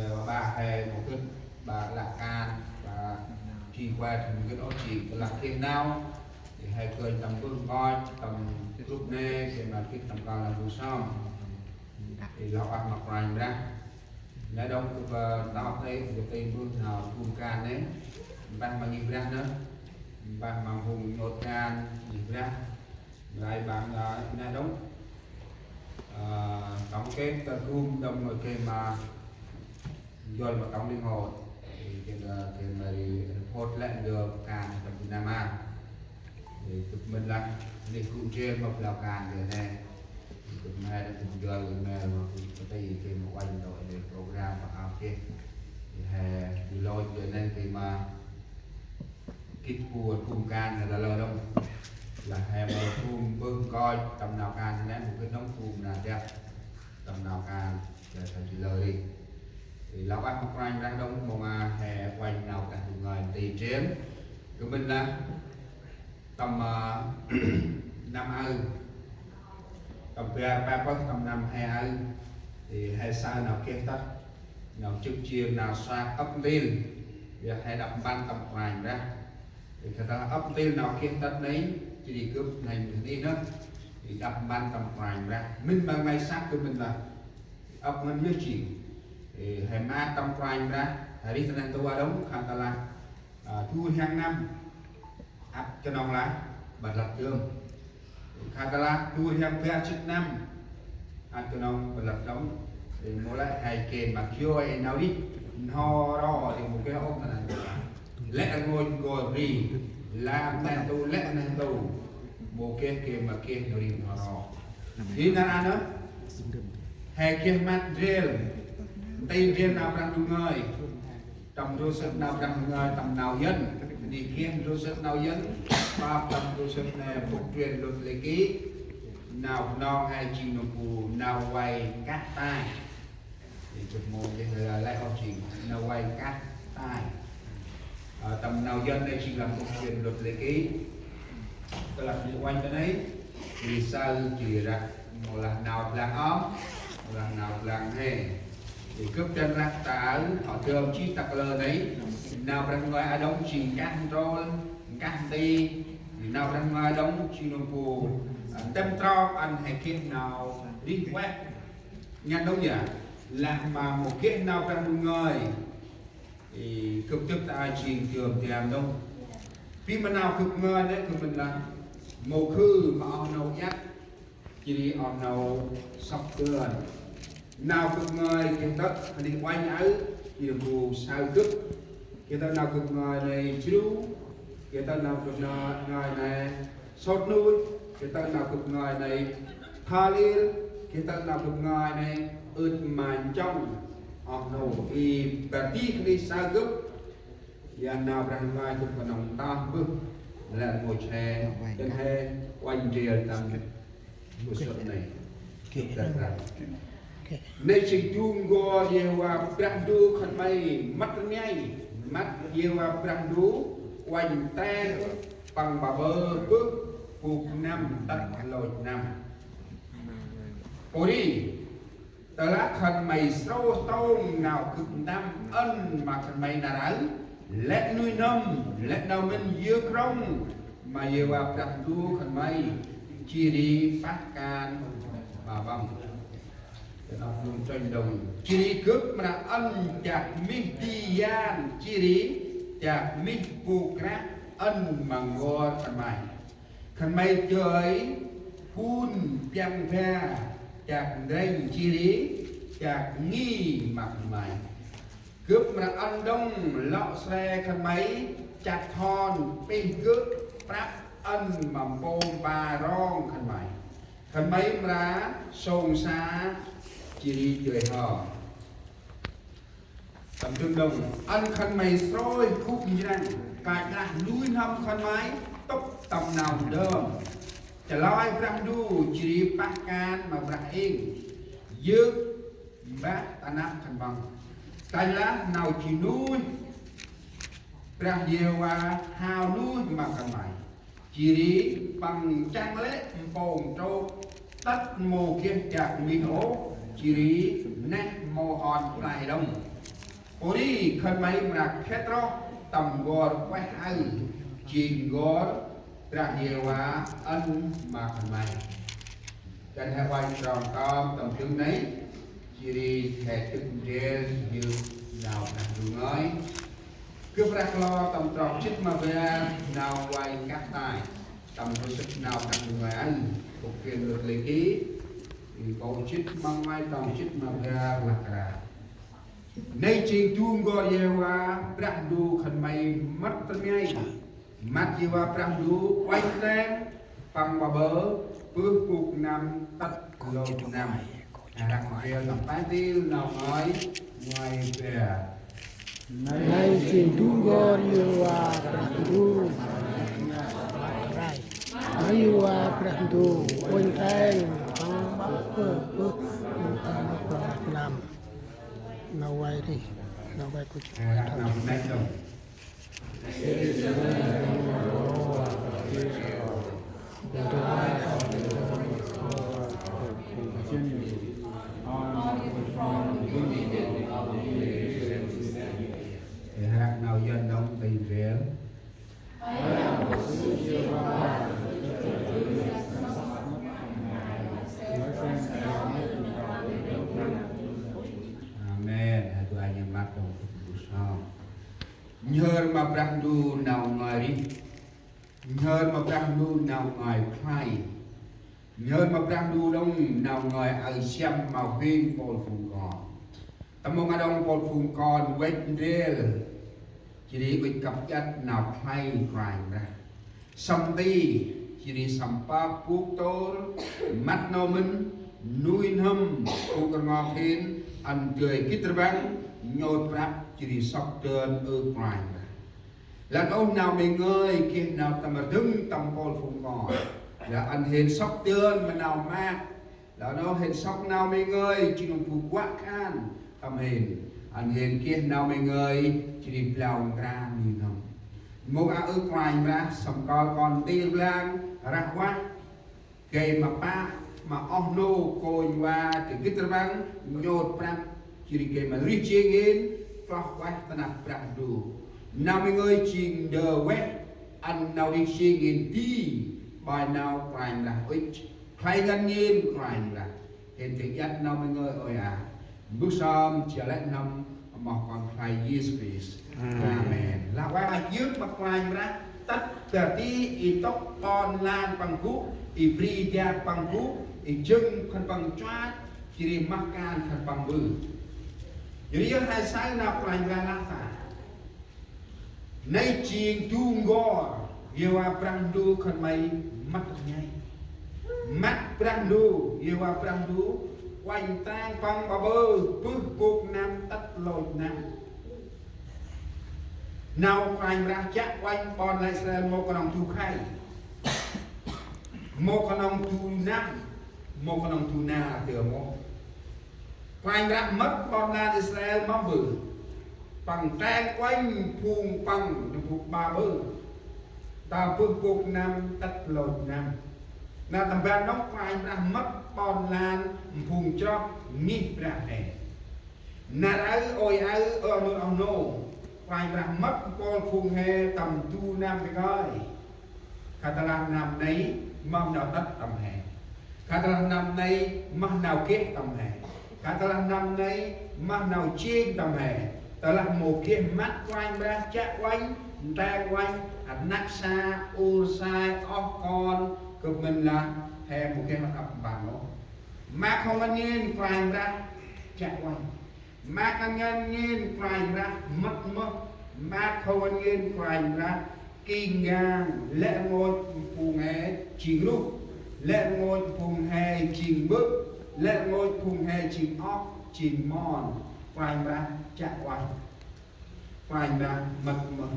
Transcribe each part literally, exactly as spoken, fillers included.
Ơ, ba he mâu gĭt, ba lah kan, ba jêng kuăl mâu gĭt ôh, jêng lah geh nau. Jêng he gơnh tâm bơh nkoch, tâm group nê, geh ma gĭt tâm kal nau bu sơm. Jêng lah ueh ma Kôranh Brah. Nê đŏng gâp, ơ, ntop nê, gâp tĭng bơh nau gum kan nê. Mbah ma ngih Brah nê. Mbah ma phung nhôt kan ngih Brah. Mray bang, ơ, nê đŏng. Ơ, tong kênh ta gum đŏng ma kênh ma Njuăl ma tong ling hôt. Ê, kênh, ơ, kênh ma ri report lĕ njuăl kan tâm Việt Nam a. Ê, gâp mĭn lah, nê gŭ ndrel ma blau kan dja nê. Gâp mhe gâp njuăl email ma gŭ ma tây kênh ma uănh đŏng ê program ma ao kênh. Ê, he, di lôch dja nê kênh ma gĭt bu gum kan nê ta lơ đŏng. Lah he ma gum bơh nkoch tâm nau kan nê, mâu gĭt đŏng gum nau dăp. Tâm nau kan, dja sa jêh lơ ri. Ê, lah ueh ma Kôranh Brah đŏng, mâu ma he uănh nau Brah Ndu ngơi nti jên. Gâp mĭn lah, tâm, ơ, năm aơ. Tâm bar pe pơh tâm năm he aơ. Ê, he saơ nau geh tât. Nau jŏk jêng, nau săk ăp ntil. Biă he đăp mpăn tâm Kôranh Brah. Ê, khă ta lah ăp ntil nau geh tât nây, jêh ri gâp nây mĭn nê nơh. Ê, đăp mpăn tâm Kôranh Brah. Mĭn ma may săk gâp mĭn lah. Ăp ngăn yơh jêng. Ê, he ma tâm Kôranh Brah. He rêh ta neh ntu a đŏng, khă ta lah, ơ, du rhiăng năm. Ăt knŏng lah, ƀă lăp dơm. Khă ta lah, du rhiăng bar jêt năm. Ăt knŏng ƀă lăp đŏng. Ê, mâu lĕ he geh ma joi, ê, nau rêh. N'ho ro, ê, mâu geh ôh ta neh ntu a. Lĕ rngôch n'gor bri. Lam neh ntu, lĕ neh ntu. Mâu geh geh ma geh nau rêh n'ho ro. Jêh nar aơ nơh. He geh măt ndrel. Nti ndrel nau Brah Ndu ngơi. Tâm ndrô sơ̆ nau Brah Ndu ngơi, tâm nau Yuăn. Nê geh ndrô sơ̆ nau Yuăn. Pap tâm ndrô sơ̆ nê bôk truyện luật lệ ký. Nau Bunong he jêng nơm bu nau vay kah tay. Ê, gâp mâu geh lơi, lơi ôh jêng nau vay kah tay. Ơ, tâm nau Yuăn nê jêng lăm bôk truyện luật lệ ký. Tơ lah nê uănh ta nây, ê, saơ jêh ri răk, mâu lah nau blang ơm, mâu lah nau blang he. Ê, gâp dăn răk ta aơ, hŏ dơm jêh ta kalơ nây, nau Brah Ndu ngơi a đŏng jêng kah ndrôl, kah nti, nau Brah Ndu ngơi a đŏng jêng nơm bu, ơ, ntĭm trong ăn he geh nau rêh ueh. Ngăn đŏng ya, lah ma mâu geh nau Brah Ndu ngơi. Ê, gâp dâk ta aơ jêng dơm dam đŏng. Bi ma nau gâp ngơi nê gâp mĭn lah mâu khư ma oh nô iăt, jêh ri oh nô sŏk dơn. Nau gâp ngơi geh tât, hăn uănh aơ, jêh ri bu saơ gâp. Geh tât nau gâp ngơi nê jru, geh tât nau gâp ngơi nê sôt nuih, geh tât nau gâp ngơi nê tha lir, geh tât nau gâp ngơi nê ưt ma nchŏng. Oh nô, ê, bar dih nê saơ gâp. Ya nau Brah Ndu ngơi gâp knŏng ntah bơh. Lĕ rngôch he, dăn he uănh ndrel tâm bu sôt nê. Gâp dăn răk. Nê jêng du n'gor Yêhôva Brah Ndu khân may, mât rngai, mât Yêhôva Brah Ndu uănh ten păng ƀaƀơ bơh bôk năm tât lôch năm. Pô ri, tơ lah khân may srôih tông nau gâp ntăm ăn ma khân may nar aơ, lĕ nuih n'hâm, lĕ nau mĭn yơk rŏng ma Yêhôva Brah Ndu khân may, jêh ri pah kan ma Păng. Jêh ri gâp mra ăn dak mih di yan, jêh ri dak mih bu krah ăn ma n'gor khân may. Khân may dơi phun piăng ba dak ndrănh, jêh ri dak ngih ma khân may. Gâp mra ăn đŏng lŏ sre khân may chăt hon pih gâp prăp ăn ma mpô mpa rong khân may. Khân may mra sông sa jêh ri dơi hŏ. Tâm trưng đŏng, ăn khân may srôih gŭ njrăng, kach lah nuih n'hâm khân may tŭp tâm nau ndơm. Chalơi Brah Ndu jêh ri pah kan ma Brah êng. Yơk mbah ta năp khân păng. Kanh lah nau ji nuih Brah Yêhôva hao nuih ma khân may. Jêh ri păng chăng lĕ mpông trôk tât mâu geh dak mih ôh, jêh ri neh mâu kon play đŏng. Pô ri khân may mra khĕt roh tâm n'gor ueh aơ, jêng n'gor Brah Yêhôva ăn ma khân may. Dăn he uănh trong tơm tâm dâng nây, jêh ri he dâk ndrel yơk nau Brah Ndu ngơi. Gâp rah lor tâm trong jât ma bar nau vay kah tay, tâm rô sât nau Brah Ndu ngơi ăn, bôk Kôrintô lĕ ki, i nkô̆ jât ma nguay trong jât ma bar lah kra. Nây jêng du n'gor Yêhôva Brah Ndu khân may mât tâm ngai. Mât Yêhôva Brah Ndu uănh teng păng ma bơ, bơh bôk năm tât lôch năm. Răng rêl năm pai til nau ngơi, nguay bar. Nây jêng du n'gor Yêhôva Brah Ndu. Yêhôva Brah Ndu uănh teng păng ma bơ, bơh bôk năm tât lôch năm. Nau vay ri, nau vay kŭch. Răng năm nây đŏng. Răng nau Yuăn đŏng, tây rêl. Amen. Hơ tu ai nhăm măt đŏng tu bu song. Nhhơr ma Brah Ndu nau ngơi rêh. Nhhơr ma Brah Ndu nau ngơi khlay. Nhhơr ma Brah Ndu đŏng nau ngơi aơ siăm ma huêng mpôl phung kon. Tâm mông a đŏng mpôl phung kon văch ndrel. Jêh ri văch kăp iăt nau khlay Kôranh Brah. Săm nti, jêh ri săm pơk bôk tôr, măt nau mĭn, nuih n'hâm, bôk rngok hên, ăn dơi gĭt rbăng, nhôt prăp, jêh ri sŏk dơn ơ Kôranh Brah. Lah nôh nau May ngơi geh nau tâm rdâng tâm mpôl phung kon. Lah ăn hên sŏk dơn ma nau maak. Lah nôh hên sŏk nau May ngơi jêng nâm bu guă khan tâm hên. Ăn hên geh nau May ngơi jêh ri blau nkra nuih n'hâm. Mông a ơ Kôranh Brah săm kơl kon ntil blang rah vah. Gay ma pă, ma oh nô kônh va dơi gĭt rbăng, nhôt prăp, jêh ri gay ma rêh jêng hên, kloh ueh ta năp Brah Ndu. Nau May ngơi jêng ndơ ueh, ăn nau rêh jêng hên di, ƀai nau Kôranh Brah ŭch. Khlay ngăn ngên Kôranh Brah. Hên dơi iăt nau May ngơi ôi a. Mbơh sơm, jêh lĕ n'hâm, ma Kon khlay Yêsu Krist. Amen. Amen. Lah ueh ma jêng ma Kôranh Brah, tât bar ti i tŭk ƀon lan păng gŭ, i bri dak păng gŭ, i jâng khân păng chuăt, jêh ri mah kan khân păng mbơh. Jêh ri yơh he saơ nau Kôranh Brah lah ta. Nây jêng du n'gor, Yêhôva Brah Ndu khân may mât rngai. Mât Brah Ndu, Yêhôva Brah Ndu, uănh tang păng ƀaƀơ, bơh bôk năm tât lôch năm. Nau Kôranh Brah chiă uănh ƀon lan Israel mâu knŏng du khay. Mâu knŏng du năm, mâu knŏng du nar dơm ôh. Kôranh Brah mât ƀon lan Israel mâm bơh. Păng teng uănh phung păng nâm phung ƀaƀơ. Ta bơh bôk năm tât lôch năm. Nau tâm ban nŏng Kôranh Brah mât ƀon lan phung chroh ngih Brah he. Nar aơ ôi aơ ơ nô oh nô. Kôranh Brah mât mpôl phung he tâm du năm May ngơi. Khă tơlah năm nây mâm nau tât tâm he. Khă tơlah năm nây mâm nau geh tâm he. Khă tơlah năm nây mâm nau jêng tâm he. Tơlah mâu geh măt Kôranh Brah chiă uănh, nteng uănh, rnăk sa, ur sai, oh kon, gâp mĭn lah he mâu geh măt ăp mpăn ôh. Maak hŏ ngăn ngên Kôranh Brah chiă uănh. Maak ngăn ngên Kôranh Brah mât mơh. Maak hŏ ngăn ngên Kôranh Brah king gang, lĕ rngôch phung he jêng ruh, lĕ rngôch phung he jêng mbơ̆, lĕ rngôch phung he jêng ŏk, jêng mon. Kôranh Brah chiă uănh. Kôranh Brah mât mơh.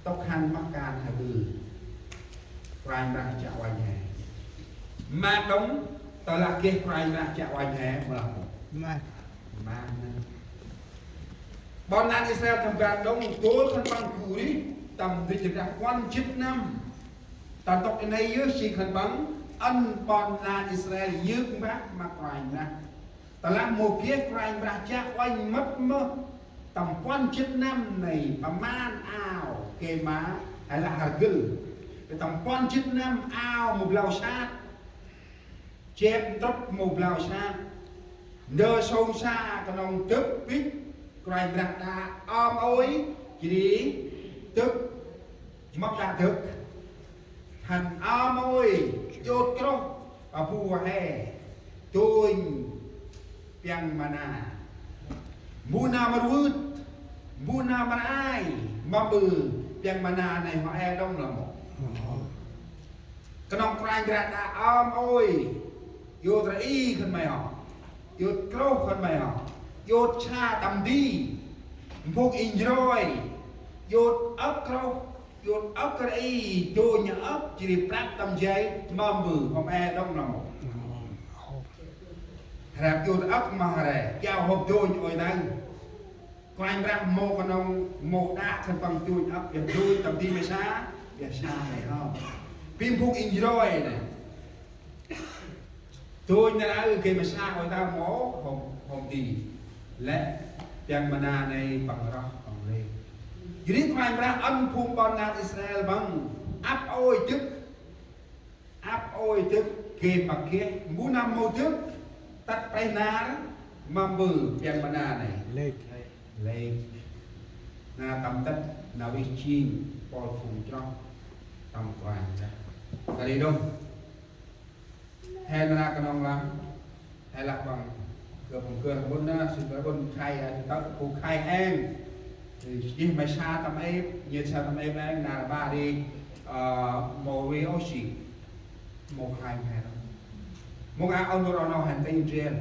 Tŭk hăn mah kan he ƀư. Kôranh Brah chiă uănh he. Maak đŏng, tơlah geh Kôranh Brah chiă uănh he, mâu lah mâu. Maak. Maak nây. Ƀon lan Israel tâm ban đŏng, dôl khân păng gŭ rêh, tâm ndrêch rdah puăn jât năm. Ta ntŭk i nây yơh jêng khân păng, ăn ƀon lan Israel yơk mbah ma Kôranh Brah. Tơlah mâu geh Kôranh Brah chiă uănh mât mơh tâm puăn jât năm nây, pơman ao gay ma he lah rgâl. Tâm puăn jât năm ao mâu blau sat, jep ntrŭp mâu blau sat. Ndơ sông sa knŏng dâk bĭch, Kôranh Brah đă ơm ôi, jêh ri dâk, mâp đă dâk. Hăn ơm ôi, djôt krôh, a bu he, dônh piăng mana. Mbu nau mrvưt, mbu nau mray, mâm ƀư piăng mana nây hŏ e đŏng lah mâu. Knŏng Kôranh Brah đă ơm ôi, djôt ri khân may hŏ, djôt krôh khân may hŏ, djôt sa tâm di, mphung inh roi, djôt âk krôh, djôt âk ri, dônh âk jêh ri prăp tâm jay, mâm ƀư hŏ e đŏng lah mâu. Hrăp djôt âk ma hre, jao hŏ dônh ôi nây. Kôranh Brah mâu knŏng mâu đă khân păng dônh âk, ƀiă dônh tâm di may sa, ƀiă sa may hŏ. Bi mphung inh roi nây. Dônh nây gay ma sa ôi ta mâu hôm, hôm di. Lĕ piăng mana nây păng roh păng rê. Jêh ri Kôranh Brah ăn phung ƀon lan Israel păng ăp ôi dâk. Ăp ôi dâk, gay ma geh, mbu nâm mâu dâk, tât pe nar, mâm ƀư piăng mana nây. Lêch. Lêch. Na tâm tât, nau rêh jêng, pôl phung chroh, tâm Kôranh Brah. Ta ri đŏng. He nar knŏng lăng. He lah păng, gâp păng geh ƀŭn na, sĭt ƀŭn khai, a, tât bu khai êng. Jêh may sa tâm êp, nhêt sa tâm êp êng, nar ba ri, a, mâu ri ôh si. Mâu khai mhe đŏng. Mâu a ôn ro nau hăn têng jêl.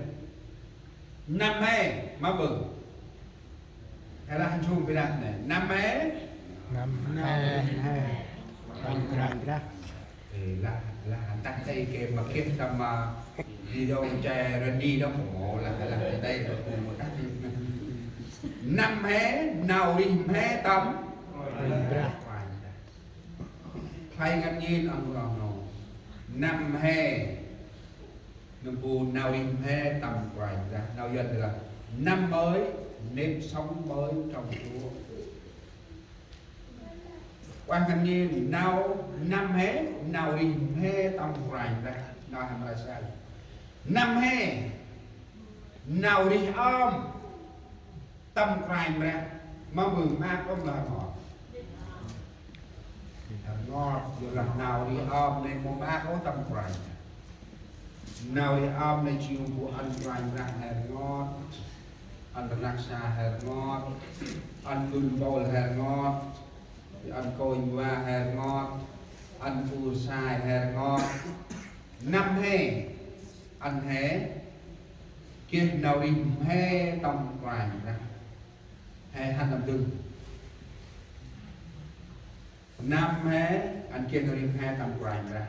Năm he, mâm ƀư. He lah hăn sông bi rah nê. Năm he. Năm he. Năm he. Năm he. Ê, lah, lah, tât tê kê ma geh tâm, a, video che rên đi đó, khổ, lah, lah, đây, khổ, tât đi. Năm he, nau rêh mhe tâm. Kôranh Brah. Khlay ngăn ngên ăn ro nau. Năm he. Nâm bu nau rêh mhe tâm Kôranh Brah. Nau Yuăn là năm mới, nếp sống mới trong Chúa. Ueh ngăn ngên, nau năm he, nau rêh mhe tâm Kôranh Brah. Nau he mra sao. Năm he, nau rêh ơm tâm Kôranh Brah. Mâm ƀư maak ôh lah ngot. Ngot, yorlah nau rêh ơm nê mâu maak ôh tâm Kôranh. Nau rêh ơm nê jêng bu ăn Kôranh Brah he rngot, ăn rnăk sa he rngot, ăn dŭn mpôl he rngot, ăn kônh va he rngot, ăn ur sai he rngot. Năm he, ăn he, geh nau rêh mhe tâm Kôranh Brah. He hăn năm dŭng. Năm he, ăn geh nau rêh mhe tâm Kôranh Brah.